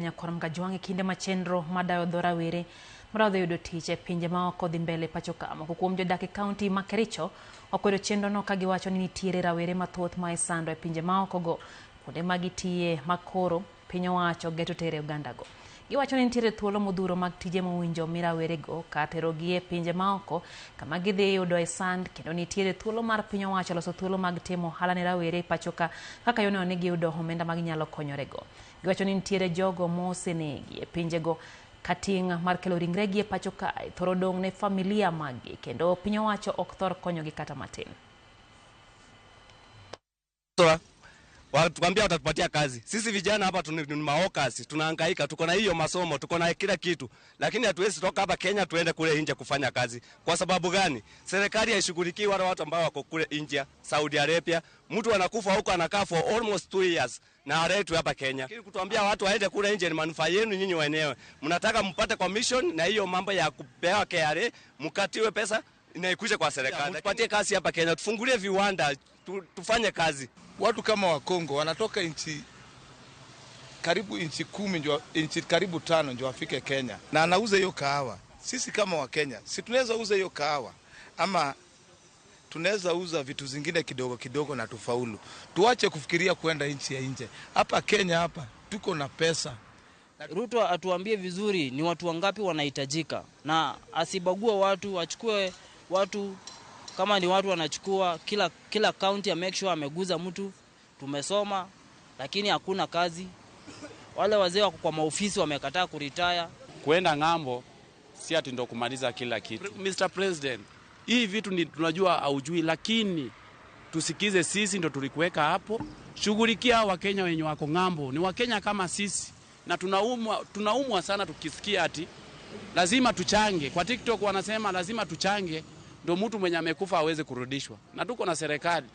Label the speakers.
Speaker 1: Nyakwar Mgajwang' e kinde ma chenro mar dayo dho rawere madwa dhi yudo tich e pinje maoko dhi mbele pacho ka. Moko kuom jodak e kaunti ma Kericho okwedo chenrono ka giwacho ni nitiere rawere mathoth ma isando e pinje maoko go kuonde ma gitiye ma koro piny owacho geto tere ogandago. Giwacho ni nitiere thuolo modhuro mag tije mowinjo mi rawerego kar terogi e pinje maoko kama gidhi yudo e sand kendo nitiere thuolo mar piny owacho loso thuolo mag timo ohala ne rawere e pacho ka kaka yono ni giyudo omenda ma ginyalo konyorego. Giwacho ni nitiere jogo mosenegi e pinjego ka ting' mar kelo ringregi e pacho kae thoro dong' ne familia maggi kendo piny owacho ok thor konyogi kata matin.
Speaker 2: Watuambia watatupatia kazi. Sisi vijana hapa ni maokasi, tunahangaika, tuko na hiyo masomo, tuko na kila kitu, lakini hatuwezi toka hapa Kenya tuende kule nje kufanya kazi. Kwa sababu gani? Serikali haishughulikii wale watu ambao wako kule India, Saudi Arabia. Mtu anakufa huko anakaa for almost 2 years na aletwe hapa Kenya. Lakini kutuambia watu waende kule nje ni manufaa yenu nyinyi wenyewe. Mnataka mpate commission na hiyo mambo ya kupewa KRA, mkatiwe pesa na ikuje kwa serikali. Tupatie kazi hapa Kenya, tufungulie viwanda, tufanye kazi.
Speaker 3: Watu kama Wakongo wanatoka nchi karibu nchi 10 ndio nchi karibu tano ndio wafike Kenya, na anauza hiyo kahawa. Sisi kama Wakenya si tunaweza uza hiyo kahawa ama tunaweza uza vitu zingine kidogo kidogo na tufaulu. Tuache kufikiria kwenda nchi ya nje. Hapa Kenya hapa tuko na pesa.
Speaker 4: Ruto atuambie vizuri ni watu wangapi wanahitajika, na asibague watu, achukue watu kama ni watu wanachukua kila county, make sure ameguza mtu. Tumesoma lakini hakuna kazi. Wale wazee wako kwa maofisi wamekataa kuretire.
Speaker 5: Kuenda ng'ambo si ati ndo kumaliza kila kitu. Mr. President, hii vitu ni tunajua haujui, lakini tusikize sisi, ndo tulikuweka hapo. Shughulikia Wakenya wenye wako ng'ambo, ni Wakenya kama sisi, na tunaumwa sana tukisikia ati lazima tuchange. Kwa TikTok wanasema lazima tuchange ndo mtu mwenye amekufa aweze kurudishwa, na tuko na serikali.